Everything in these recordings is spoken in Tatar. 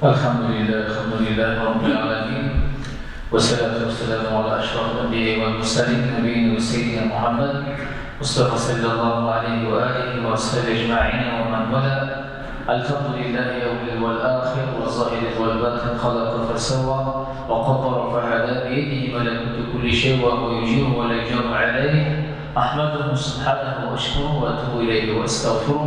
Әлхәмдүлилләһ, әлхәмдүлилләһ раббил галәмин, вәссәлату вәссәламу аля әшрафил әнбияи вәл мөрсәлин, нәбиина вә сәййидина Мухәммәд, Мостафа салләллаһу галәйһи вә алиһи вә асхабиһи әҗмәгыйнә вә мән вәла. Әлхәмдүлилләһи әүвәл вәл ахир, вә заһири вәл батин, халака фәсәвва, вә каддара фәһәдә, биядиһи мәләкүтү күлли шәй вә һүә юҗиру вә лә юҗару галәйһ. Әхмәдүһү сүбхәнәһү вә әшкүрү вә әтүбү иләйһи вә әстәгъфирү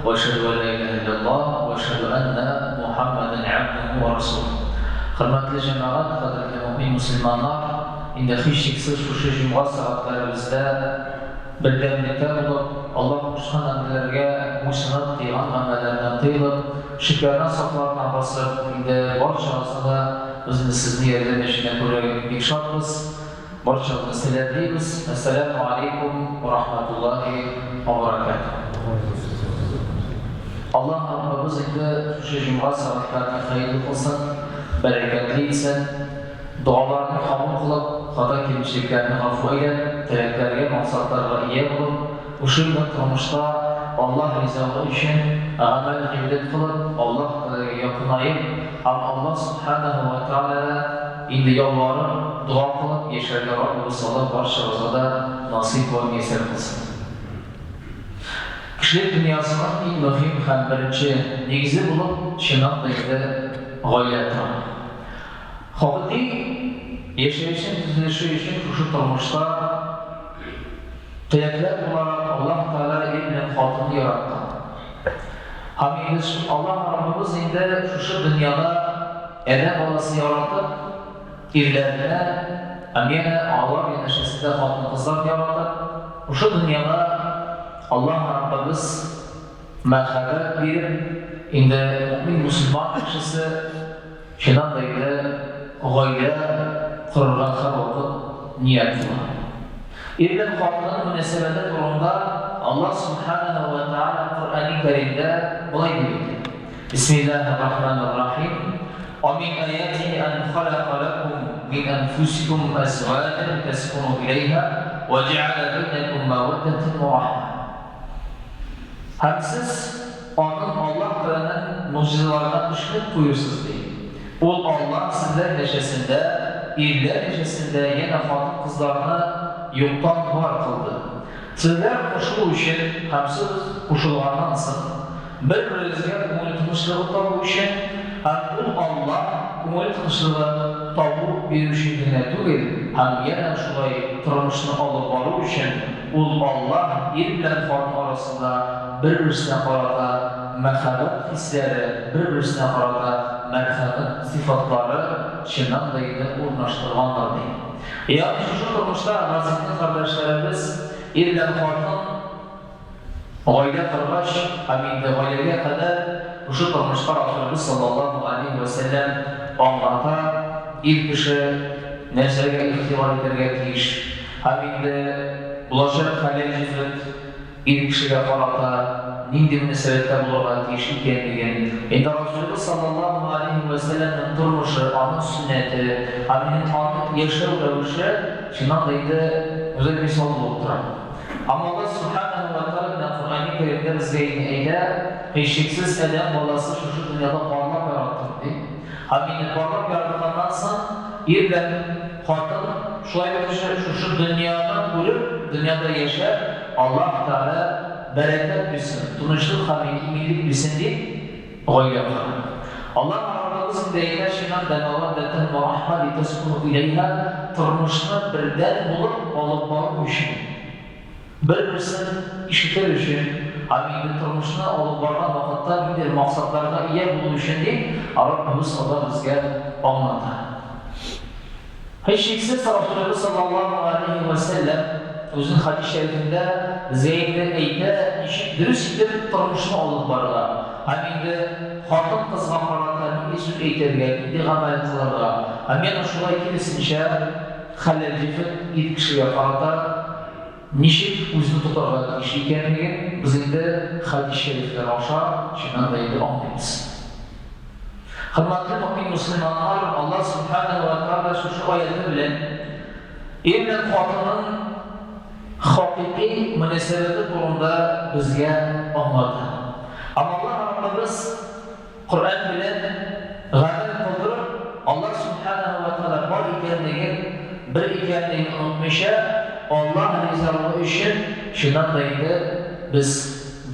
вә әшһәдү ән лә иләһә илләллаһ вә әшһәдү әннә Мухәммәдән габдүһү вә расүлүһ. Хөрмәтле җәмәгать, кадерле мөэмин-мөселманнар, инде һичшиксез шушы җомга сәгатьләребездә бердәмлектә булып, Аллаһ кушкан әмерләргә буйсынып, тыйган гамәлләрдән тыелып, шөкерана сафларына басып, инде барчагызны да безне сезне ярдәм эшенә күрергә бик шатбыз. Барчагызны сәламлибез. Әссәләмү алейкум вә рахматуллаһи вә бәрәкәтүһ. Аллаһ Раббыбыз инде шушы җомга сәгатьләрне хәерле кылсын, бәрәкәтле итсен, догаларны кабул кылып, хата-кимчелекләрне гафу әйләп, теләкләргә, максатларга ия булып, шушы юлда тормышта Аллаһ ризалыгы өчен гамәл-гыйбадәт кылып, Аллаһ Тәгаләгә якынаеп һәм Аллаһ Сүбхәнәһү вә Тәгаләдә Инде ялварып, дога кылып яшәргә Раббыбыз Аллаһ барчабызга да насыйп вә мияссәр кылсын. Кешелек дөньясының иң мөһим һәм беренче нигезе булып, чыннан да инде, гаилә тора. Хакыйкый яшәешнең төзелеше өчен шушы тормышта теләкләр буларак Аллаһ Тәгалә ир белән хатынны яраткан. Һәм инде Аллаһ Раббыбыз инде шушы дөньяда Адәм баласы яратып, ирләрне һәм янә алар янәшәсендә хатын-кызларны яратып, шушы дөньяда Аллаһ Раббыбыз мәхәббәт биреп, инде мөэмин-мөселман кешесе чыннан да инде гаилә корырга һәрвакыт ният кыла. Ир белән хатынның мөнәсәбәте турында Аллаһ Сүбхәнәһү вә Тәгалә Коръәни Кәримдә болай дип әйтә, Бисмиллаһир рахманир рахим, Ва мин аятихи ан халака лакум мин анфусикум әзваҗан литәскуну иләйһа ва җәгәлә бәйнәкум мәвәддәтән ва рахмә. Һәм сез Аның, Аллаһ Тәгаләнең, могҗизаларына төшенеп куерсыз, ди. Ул, Аллаһ, сезләр янәшәсендә, ирләр янәшәсендә янә хатын-кызларны юктан бар кылды. Сезләр кушылу өчен һәм сез кушылганнан соң, бер-берегезгә күңел тынычлыгы табу өчен һәм Ул, Аллаһ, күңел тынычлыгы табу бирү өчен генә түгел, һәм янә шулай тормышны алып бару өчен, Ул, Аллаһ, ир белән хатын арасында бер-берсенә карата мәхәббәт хисләре, бер-берсенә карата мәрхәмәт сыйфатлары чыннан да инде урнаштыргандыр, ди. Ягъни шушы тормышта, газизле кардәшләребез, ир белән хатын гаилә коргач һәм инде гаиләгә кадәр шушы тормышта Расулебез саллаллаһу алейһи вә сәлләм аңлата, ир кеше нәрсәгә игътибар итәргә тиеш һәм инде булачак хәләл җефет ир кешегә карата нинди мөнәсәбәттә булырга тиеш икәнлеген, инде Расулебез саллаллаһу алейһи вә сәлләмнең тормышы, аның сөннәте һәм инде аның яшәү рәвеше чыннан да инде гүзәл мисал булып тора. Һәм Аллаһ Сүбхәнәһү вә Тәгалә менә Коръәни Кәримдә безгә инде әйтә, Һичшиксез, адәм баласы шушы дөньяда парлап яраттым, ди. Һәм инде парлап яратылганнан соң, ир белән хатын шулай бит шушы дөньяны күреп, дөньяда яшәп, Аллаһ Тәгалә бәрәкәт бирсен, тынычлык һәм иминлек бирсен дип, гаилә кора. Аллаһ Раббыбыз инде әйтә, Чыннан да, мәвәддәтән вә рахмә литәскүнү иләйһә, тормышны бердәм булып алып бару өчен, бер-берсен ишетер өчен һәм инде тормышны алып барган вакытта ниндидер максатларга ия булу өчен дип, Раббыбыз Аллаһ безгә аңлата. Һичшиксез, Расулебез саллаллаһу галәйһи вә сәлләм үзенең хәдис шәрифендә безгә инде әйтә, ничек дөрес итеп тормышны алып барырга һәм инде хатын-кызга карата нинди сүз әйтергә, нинди гамәл кылырга һәм янә шулай киресенчә, хәләл җефет ир кешегә карата ничек үзен тотарга тиеш икәнлеген без инде хәдис шәрифләр аша чыннан да инде аңлыйбыз. Хөрмәтле мөэмин-мөселманнар, Аллаһ Сүбхәнәһү вә Тәгалә шушы аяте белән ир белән хатынның хакыйкый мөнәсәбәте турында безгә аңлата. Һәм Аллаһ Раббыбыз Коръән белән. гамәл кылдырып, Аллаһ Сүбхәнәһү вә Тәгалә бар икәнлеген, бер икәнлеген онытмыйча, Аллаһ ризалыгы өчен, чыннан да инде без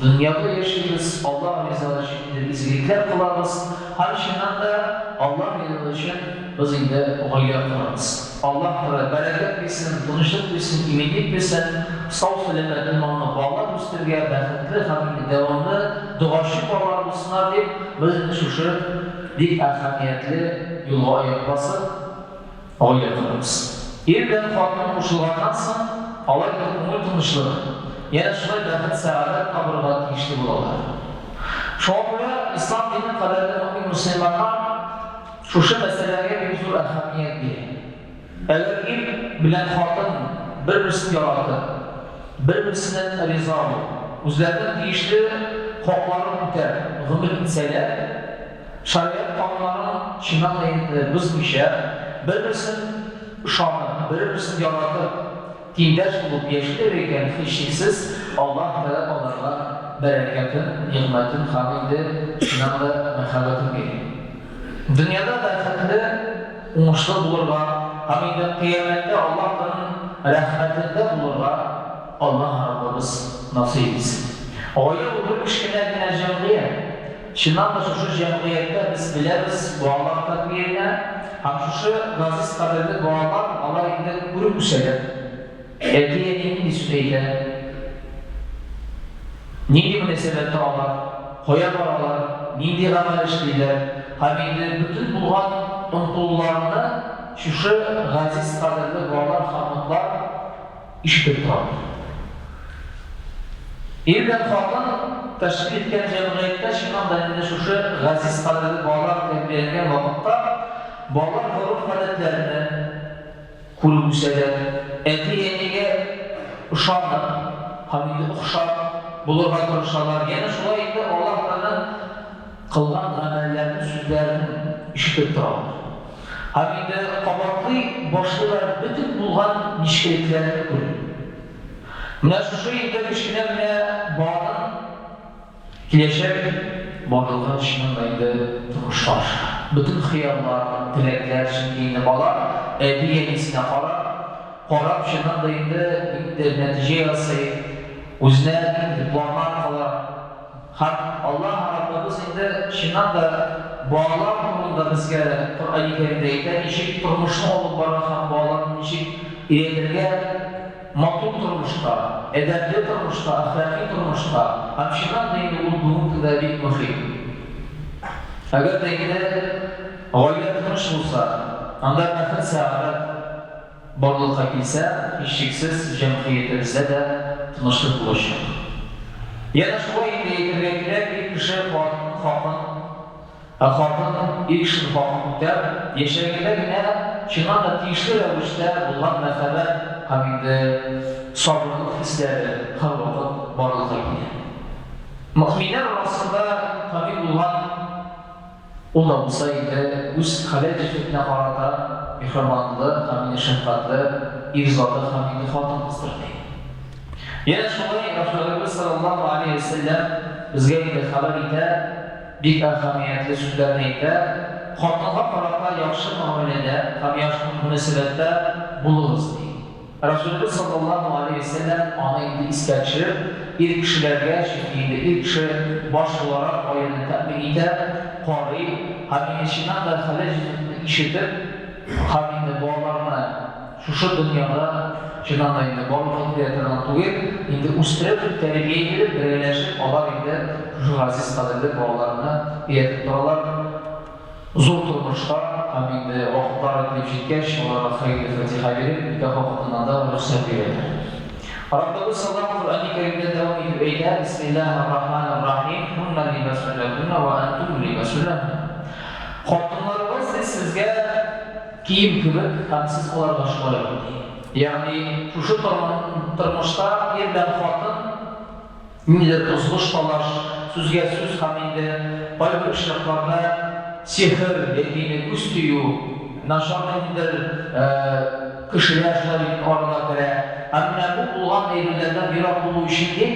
дөньяда яшибез, Аллаһ ризалыгы өчен инде изгелекләр кылабыз һәм чыннан да Аллаһ ризалыгы өчен без инде гаилә корабыз. Аллаһ Тәгалә бәрәкәт бирсен, тынычлык бирсен, иминлек бирсен, сау-сәламәт иманлы балалар үстерергә, бәхетле һәм инде дәвамлы догачы балалар булсыннар дип, без инде шушы бик әһәмиятле юлга аяк басып, гаилә корабыз. Ир белән хатын кушылганнан соң, алар инде күңел тынычлыгы, янә шулай бәхет-сәгадәт табырга тиешле булалар. Шуңа күрә ислам дине кадерле мөэмин-мөселманнар, Шушы мәсьәләгә бик зур әһәмият бирә. Әгәр ир белән хатын бер-берсен яратып, бер-берсеннән риза булып, үзләренең тиешле хакларын үтәп гомер итсәләр, шәригать кануннарын чыннан да инде бозмыйча, бер-берсен ышанып, бер-берсен яратып, Тиңдәш булып яшиләр икән, һичшиксез, Аллаһ Тәгалә аларга бәрәкәтен, нигъмәтен һәм инде, чыннан да, мәхәббәтен бирә. Дөньяда бәхетле, уңышлы булырга һәм инде кыямәттә Аллаһның рәхмәтендә булырга Аллаһ Раббыбыз насыйп итсен. Гаилә ул бер кечкенә генә җәмгыять. Чыннан да шушы җәмгыятьтә без беләбез, балалар тәрбияләнә һәм шушы газиз кадерле балалар, алар инде күреп үсәләр. Әти-әни нинди сүз әйтә, нинди мөнәсәбәттә алар, кая баралар, нинди гамәл эшлиләр һәм инде бөтен булган омтылуларны шушы газиз кадерле балалар һәм оныклар ишетеп торалар. Ир белән хатын тәшкил иткән җәмгыятьтә чыннан да инде шушы газиз кадерле балалар тәрбияләнгән вакытта балалар гореф-гадәтләрне күреп үсәләр, әти-әнигә ышанып һәм инде охшап булырга тырышалар. Янә шулай инде Аллаһ Тәгаләнең кылган гамәлләрен, сүзләрен ишетеп торалар. Һәм инде кабатлый башлыйлар бөтен булган нечкәлекләрне күреп. Менә шушы инде кечкенә генә баланың киләчәк барлыгы чыннан да инде тормышка аша. Бөтен хыяллар, теләкләр, чөнки инде бала әти-әнисенә карап, карап чыннан да инде ниндидер нәтиҗә ясый, үзенә ниндидер планнар кыла. Һәм Аллаһ Раббыбыз инде чыннан да балалар турында безгә Коръәни Кәримдә әйтә, ничек тормышны алып барырга һәм балаларны ничек өйрәтергә матур тормышка, әдәпле тормышка, әхлакый тормышка. Һәм чыннан да инде ул бүгенге көндә бик мөһим. Әгәр дә инде гаилә тыныч булса, анда бәхет-сәгадәт, Барлыкка килсә, һичшиксез, җәмгыятебездә дә тынычлык булачак. Янә шулай инде әйтергә кирәк, ир кеше хатынның хакын, ә хатын ир кешенең хакын үтәп яшәгәндә генә чыннан да тиешле рәвештә булган мәхәббәт һәм инде сабырлык хисләре һәрвакыт барлыкка килә. Мөэминнәр арасында камил булган. Ул да булса инде үз хәләл җефетенә карата миһербанлы һәм инде шәфкатьле ир заты һәм инде хатын-кыздыр, ди. Янә шулай Рәсүлебез салләллаһу галәйһи вә сәлләм безгә инде хәбәр итә, бик әһәмиятле сүзләрне әйтә, Хатынга карата яхшы мөгамәләдә һәм яхшы мөнәсәбәттә булыгыз, ди. Рәсүлебез салләллаһу галәйһи вә сәлләм аны инде искә төшереп, ир кешеләргә, чөнки инде ир кеше баш буларак гаиләне тәэмин итә, карый һәм инде чыннан да хәләл җефетне ишетеп һәм инде балаларны шушы дөньяда чыннан да инде барлыкка китерә торган түгел, инде үстереп, тәрбия ителеп, бергәләшеп алар инде шушы газиз кадерле балаларны өйрәтеп торалар. Зур тормышка һәм инде вакытлары килеп җиткәч, аларга хәерле фатиха биреп, никах вакытыннан да рөхсәт бирәләр. Раббыбыз Аллаһ Коръәни Кәримдә дәвам итеп әйтә, Бисмиллаһир-рахманир-рахим, Һунна либасун ләкүннә вә әнтүм либасун ләһүннә. Хатыннарыгыз, ди, сезгә кием кебек һәм сез аларга шулай ук, ди. Ягъни шушы тормышта ир белән хатын Ниндидер узгыш-талаш, сүзгә сүз һәм инде кайбер очракларда сихер яки инде күз тию, начар ниндидер кешеләр шулай бит арага керә. Һәм менә бу булган әйберләрдән ерак булу өчен дип,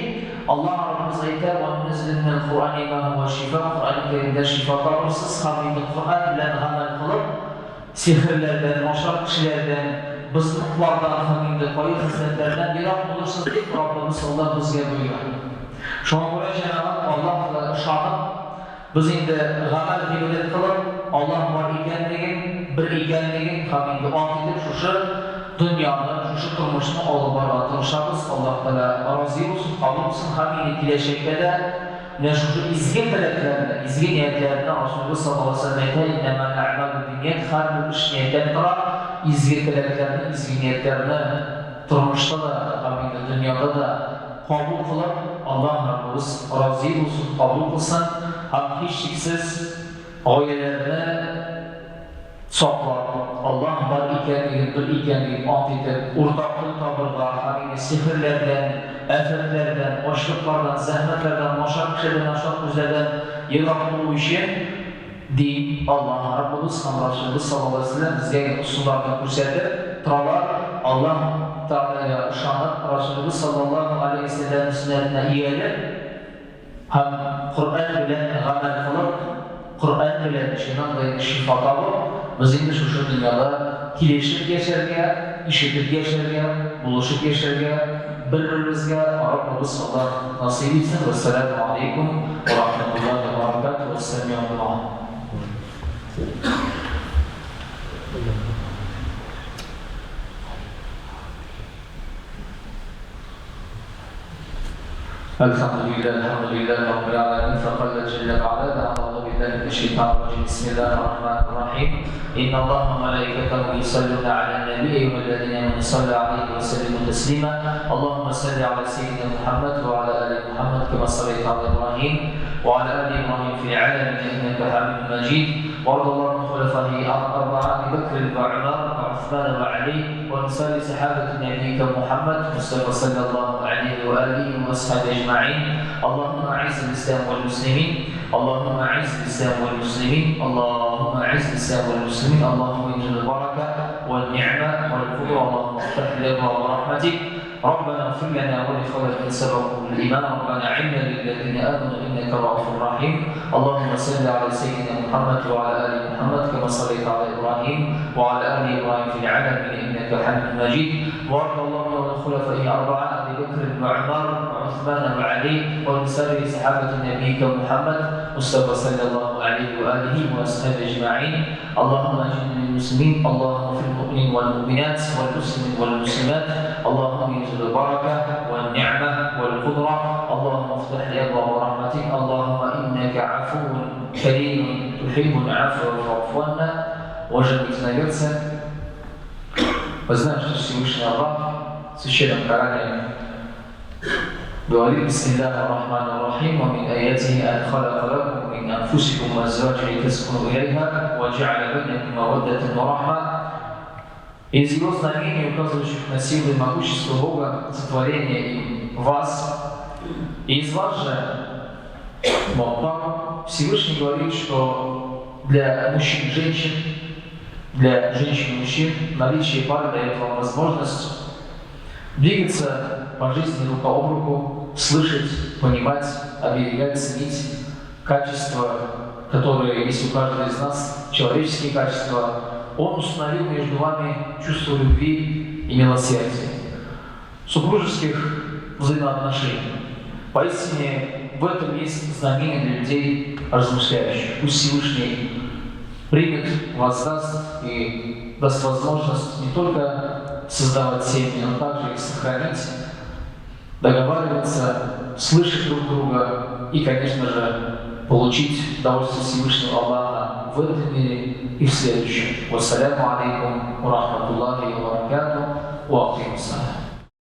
Аллаһ Раббыбыз әйтә, Вә нунәззилү минәл Куръани мә һүвә шифа, Коръәни Кәримдә шифа табырсыз һәм инде Коръән белән гамәл кылып, сихерләрдән, начар кешеләрдән, бозыклыклардан һәм инде кайгы-хәсрәтләрдән ерак булырсыз, дип Раббыбыз Аллаһ безгә боера. Шуңа күрә, җәмәгать, Аллаһ Тәгаләгә ышанып, без инде гамәл-гыйбадәт кылып, Аллаһ бар икәнлеген, бер икәнлеген һәм инде ант итеп шушы дөньяны, шушы тормышны алып барырга тырышабыз. Аллаһ Тәгалә разый булсын, кабул кылсын һәм инде киләчәктә дә менә шушы изге теләкләрне, изге ниятләрне Расулыбыз саллаллаһу галәйһи ва сәлләм әйтә, Иннәмәл әгъмалу бинният, һәрбер эш нияттән тора. Изге теләкләрне, изге ниятләрне тормышта да һәм инде дөньяда да кабул кылып, Аллаһ Раббыбыз разый булсын, кабул кылсын һәм һичшиксез гаиләләрне саклап, Аллаһ бар икәнлеген, бер икәнлеген ант итеп, уртак тел табырга һәм инде сихерләрдән, афәтләрдән, ачлыклардан, зәхмәтләрдән, начар кешеләрдән, начар күзләрдән ерак булу өчен, ди Аллаһ Раббыбыз һәм Расулыбыз саллаллаһу галәйһи ва сәлләм безгә ысулларны күрсәтеп торалар, Аллаһ Тәгаләгә ышанып, Расулыбыз саллаллаһу галәйһи ва сәлләмнең сөннәтенә ияреп һәм Коръән белән гамәл кылып, Коръән белән чыннан да инде шифа табып, без инде шушы дөньяда килешеп яшәргә, ишетеп яшәргә, булышып яшәргә, бер-беребезгә Раббыбыз Аллаһ насыйп итсен. Вәссәламү алейкум ва рахматуллаһи ва баракатуһ. Вәссәми'у дуа. الحمد لله الحمد لله رب العالمين فقل جل وعلا أعوذ بالله من الشيطان الرجيم بسم الله الرحمن الرحيم إن الله وملائكته يصلون على النبي أيها الذين آمنوا صلوا عليه وسلموا تسليما اللهم صل على سيدنا محمد وعلى آل محمد كما صليت على إبراهيم وعلى آل إبراهيم في العالمين إنك حميد مجيد وارض الله عن خلفائه الأربعة أبي بكر وعمر وعثمان وعلي وعن سائر صحابة نبيك محمد مصطفى صلى الله عليه وآله وأصحابه أجمعين اللهم أعز الإسلام والمسلمين اللهم أعز الإسلام والمسلمين اللهم أعز الإسلام والمسلمين اللهم انزل البركة والنعمة والقدرة اللهم افتح لنا برحمتك ربنا اغفر لنا ولإخواننا سبقوا بالإيمان ربنا عنا للذين آمنوا إنك رؤوف رحيم اللهم صل على سيدنا محمد وعلى آل محمد كما صليت على إبراهيم وعلى آل إبراهيم في العالمين إنك حميد مجيد وارض اللهم عن الخلفاء الأربعة أبي بكر وعمر وعثمان وعلي ومن سائر صحابة نبيك محمد مصطفى صلى الله عليه وآله وأصحابه أجمعين اللهم اجعلنا للمسلمين اللهم في المؤمنين والمؤمنات والمسلمين والمسلمات اللهم انزل البركة والنعمة والقدرة اللهم افتح لي أبواب رحمتك اللهم إنك عفو كريم تحب العفو فاعف عنا. Уважаемые единоверцы, мы знаем, что Всевышний Аллах в Священном Коране говорит: بسم الله الرحمن الرحيم ومن آياته أن خلق لكم من أنفسكم أزواجا لتسكنوا إليها وجعل بينكم مودة ورحمة. Из его знамений, указывающих на силу и могущество Бога, сотворение им вас. И из вас же, пару, Всевышний говорит, что для мужчин и женщин, для женщин и мужчин наличие пары дает вам возможность двигаться по жизни рука об руку, слышать, понимать, оберегать, ценить качества, которые есть у каждого из нас, человеческие качества. Он установил между вами чувство любви и милосердия, супружеских взаимоотношений. Поистине, в этом есть знамение для людей размышляющих. Пусть Всевышний примет, воздаст и даст возможность не только создавать семьи, но также их сохранить, договариваться, слышать друг друга и, конечно же, получить удовольствие Всевышнего Аллаха в этом мире и в следующем. Вассаляму алейкум ва рахматуллахи ва баракатух. Ва акимус салам.